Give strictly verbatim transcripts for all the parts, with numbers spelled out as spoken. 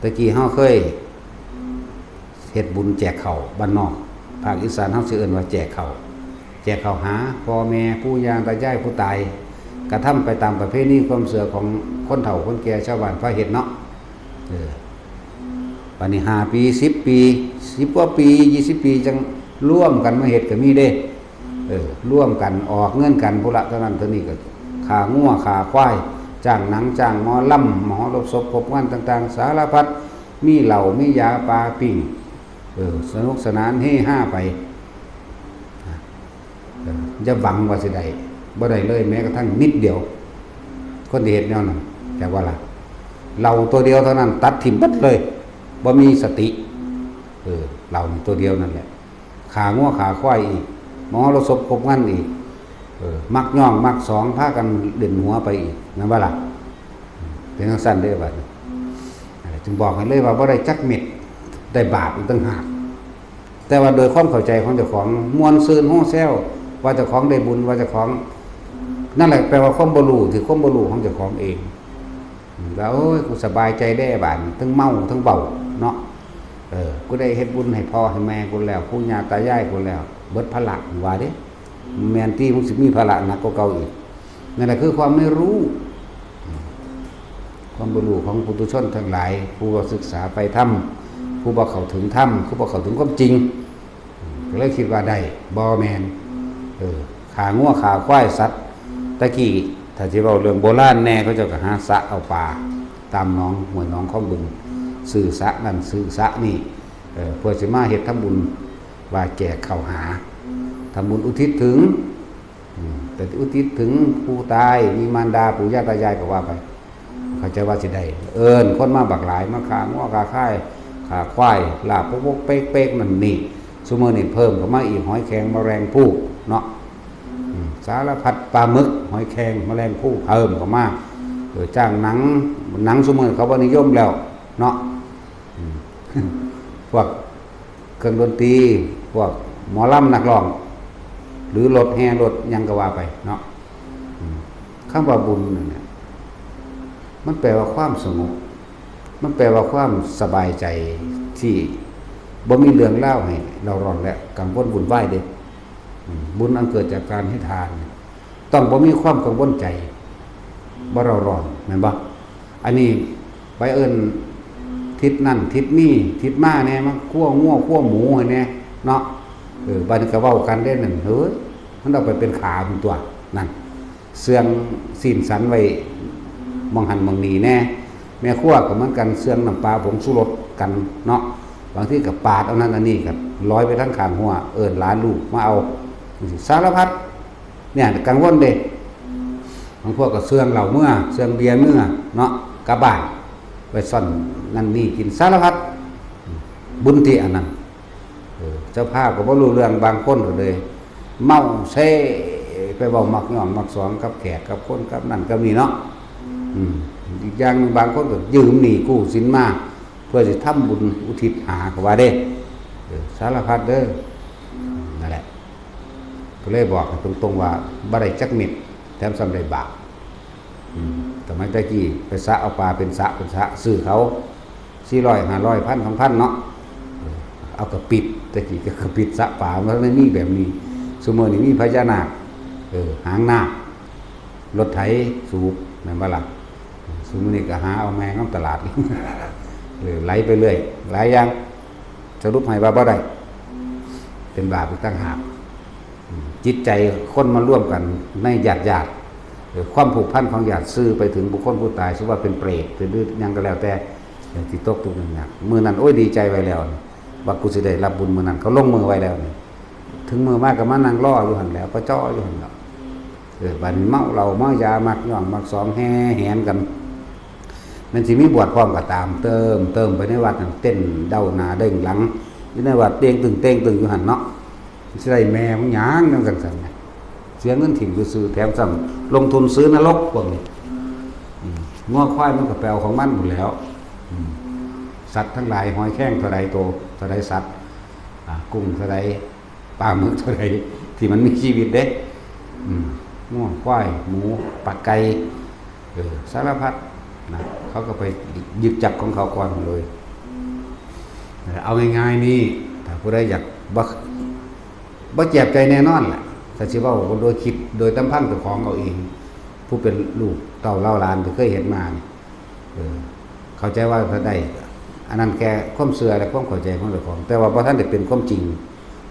ตะกี้เฮาเคยเฮ็ดบุญแจกข้าวบ้านนอก ภาคอีสานเฮาสิเอิ้นว่าแจกข้าว แจกข้าวหาพ่อแม่ปู่ย่าตายายผู้ตาย กระทำไปตามประเพณีความเชื่อของคนเฒ่าคนแก่ชาวบ้านพาเฮ็ดเนาะ เออ บัดนี้ห้าปี สิบปี สิบกว่าปี ยี่สิบปี จั่งรวมกันมาเฮ็ดก็มีเด้ เออ รวมกันออกเงินกันพุ้นละ เท่านั้นเท่านี้ก็ค่างัวค่าควาย จ้างหนังจ้างหมอลำ มหรสพครบงานต่างๆ สารพัด มีเหล้ามียาปาปิ้ง เออ สนุกสนานเฮฮาไป เออ อย่าหวังว่าสิได้ บ่ได้เลยแม้กระทั่งนิดเดียว คนที่เฮ็ดแนวนั้น แต่ว่าล่ะ เหล้าตัวเดียวเท่านั้นตัดถิ่มเบิดเลย บ่มีสติ เออ เหล้านี่ตัวเดียวนั่นแหละ ค่างัวค่าควายอีก มหรสพครบงานอีก เออ มักย่องมักสอง พากันเล่นหัวไปอีก แม่นบ่ล่ะ เป็นจั่งซั้นเด้บัดนี้ นั่นแหละ จึงบอกให้เลยว่าบ่ได้จักเม็ด ได้บาปอีกต่างหาก แต่ว่าโดยความเข้าใจของเจ้าของ ม่วนซื่นโฮแซว ว่าเจ้าของได้บุญ ว่าเจ้าของ นั่นแหละแปลว่าความบ่รู้ ที่ความบ่รู้ของเจ้าของเอง อืม ว่า โอ้ย กูสบายใจแด้บาดนี้ ทั้งเมาทั้งเว้าเนาะ เออ กูได้เฮ็ดบุญให้พ่อให้แม่กูแล้ว ปู่ย่าตายายกูแล้ว เบิดภาระ ว่าเด้ แม่นติ มึงสิมีภาระหนักกว่าเก่าอีก นั่นแหละคือความไม่รู้ ความบ่รู้ของปุถุชนทั้งหลาย ผู้บ่ศึกษาใฝ่ธรรม ผู้บ่เข้าถึงธรรม ผู้บ่เข้าถึงความจริง ก็เลยคิดว่าได้ บ่แม่น เออ ฆ่างัวฆ่าควายสัตว์ ตะกี้ถ้าสิเว้าเรื่องโบราณแน่ เขาเจ้าก็หาสระเอาปลา ตามหนองห้วยหนองคลองบึง ซื้อสระนั่นซื้อสระนี่ เออ เพื่อสิมาเฮ็ดทำบุญ ว่าแจกข้าวหา ทำบุญอุทิศถึง อืม แต่อุทิศถึงผู้ตาย มีมารดาปู่ย่าตายายก็ว่าไป เข้าใจว่าสิได้ เอิ้นคนมาบักหลาย มาฆ่างัวฆ่าควาย ฆ่าควาย ลาบปกๆเป๊กๆนั่นนี่ ซุมื้อนี้เพิ่มเข้ามาอีก หอยแครงแมลงภู่เนาะ อืม สารพัด ปลาหมึก หอยแครงแมลงภู่เพิ่มเข้ามา เออ จ้างหนัง หนังซุมื้อเขาบ่นิยมแล้วเนาะ อืม พวกเครื่องดนตรี พวกหมอลำนักร้อง หรือรถแห่รถหยังก็ว่าไปเนาะ อืม คำว่าบุญนั่นน่ะ มันแปลว่าความสงบ มันแปลว่าความสบายใจที่บ่มีเรื่องราวให้เร่าร้อนและกังวลวุ่นวายเด้ อืม บุญอันเกิดจากการให้ทาน ต้องบ่มีความกังวลใจ บ่เร่าร้อน แม่นบ่ อันนี้ไปเอิ้นทิศนั่นทิศนี่ ทิศมาแน่ มาคั่วงัวคั่วหมูให้แน่เนาะ เออ บัดนี้ก็เว้ากันเด้นั่น เฮ้ย มันเอาไปเป็นขาพุ้นตั๊ว นั่น เสื่องซี้นสันไว้หม่องหั้นหม่องนี่แน่ แม่ครัวก็เหมือนกัน เสื่องน้ำปลาผงชูรสกันเนาะ บางทีก็ปาดเอานั่นอันนี้ก็ลอยไปทางข้างหัว เอิ้นหลานลูกมาเอา สารพัด เนี่ยกังวลเด้ บางพวกก็เสื่องเหล้าเมือ เสื่องเบียร์เมือเนาะ กลับบ้าน ไปซ่อนนั่นนี่กินสารพัด บุญที่อันนั้น เออ เจ้าภาพก็บ่รู้เรื่อง บางคนก็เลย เมาเซ ไปเว้ามักย่องมักสองกับแขกกับคนกับนั่นกับนี่เนาะ อืม อีกอย่างหนึ่ง บางคนก็ยืมหนี้กู้สินมา เพื่อสิทำบุญอุทิศหา ก็ว่าเด้ เออ สารพัดเด้อ นั่นแหละ ก็เลยบอกตรงๆว่าบ่ได้จักเม็ด แถมซ้ำได้บาป อืม สมัยแต่กี้ไปสระเอาปลาเป็นสระเป็นสระ ซื้อเขา สี่ร้อย ห้าร้อย พัน สองพัน เนาะ เออ เอากระปิด แต่กี้ก็กระปิดสระปลา มันไม่มีแบบนี้ ซุมื้อนี้มีพญานาค เออ หางนาค รถไถสูบ แม่นบ่ล่ะ ซุมื้อนี้ก็หาเอาแมงนำตลาด เออ ไหลไปเรื่อย หลายอย่าง สรุปให้ว่าบ่ได้ เป็นบาปอีกต่างหาก อืม จิตใจคนมาร่วมกันในญาติญาติ เออ ความผูกพันของญาติสื่อไปถึงบุคคลผู้ตาย ซึ่งว่าเป็นเปรต เป็นหรือหยังก็แล้วแต่ เออ ที่ตกทุกข์ยาก มื้อนั้น โอ้ย ดีใจไว้แล้ว ว่ากูสิได้รับบุญมื้อนั้น เขาลงมือไว้แล้วนี่ ถึงมื้อมาก็มานั่งรออยู่หั่นแหล้ว ก็จ่ออยู่หั่นแหล้ว เออ บัดนี้เมาเหล้าเมายา มักย่องมักสอง แห่แหนกัน แม่นสิมีบวชพร้อมก็ตาม เติม เติมไปในวัดนั่น เต้นเด้าหน้าเด้งหลัง อยู่ในวัดเต้งตึงเต้งตึงอยู่หั่นเนาะ สิได้แม่มึงหยังจั่งซั่นน่ะ เสียเงินถิ่มซื่อๆ แถมซ้ำลงทุนซื้อนรกพวกนี้ อืม งัวควายมันก็ไปเอาของมันหมดแล้ว อืม สัตว์ทั้งหลาย หอยแครงเท่าใดโต เท่าใดสัตว์ อ่า กุ้งเท่าใด ปลาหมึกเท่าใด ที่มันมีชีวิตเด้ อืม งัวควาย หมู ปลาไก่ เออ สารพัด นะ เขาก็ไปยึดจับของเขาก่อนเลย เอาง่ายๆนี่ ถ้าผู้ใดอยากบ่บ่แจบใจแน่นอนแหละ ถ้าสิเว้าโดยคิดโดยตำพังเจ้าของเอาเอง ผู้เป็นลูกเต้าเล่าหลานที่เคยเห็นมานี่ เออ เข้าใจว่าถ้าได้ อันนั้นแค่ความเชื่อและความเข้าใจของเจ้าของ แต่ว่าบ่ทันได้เป็นความจริง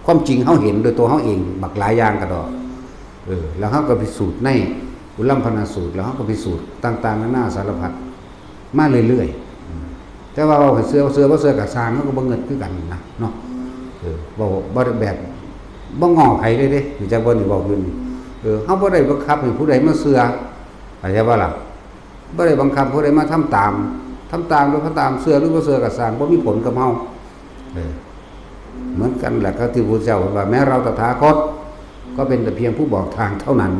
ความจริงเฮาเห็นโดยตัวเฮาเองบักหลายอย่างกะดอก เออ แล้วเฮาก็พิสูจน์ในอุลัมพนสูตร แล้วเฮาก็พิสูจน์ต่างๆนานาสารพัดมาเรื่อยๆ แต่ว่าเว้าให้เชื่อ เชื่อบ่เชื่อก็ซ่าง เฮาก็บ่เงิดคือกันนะเนาะ เออ เว้าบ่ได้แบบ บ่ง้อไผเลยเด้ รู้จักบ่นี่ เว้าอยู่นี่ เออ เฮาบ่ได้บังคับให้ผู้ใดมาเชื่อ เข้าใจบ่ล่ะ บ่ได้บังคับผู้ใดมาทำตาม ทำตามหรือบ่ตาม เชื่อหรือบ่เชื่อก็ซ่าง บ่มีผลกับเฮา เออ เหมือนกันแหละครับที่พระพุทธเจ้าว่า แม้เราตถาคตก็เป็นแต่เพียงผู้บอกทางเท่านั้น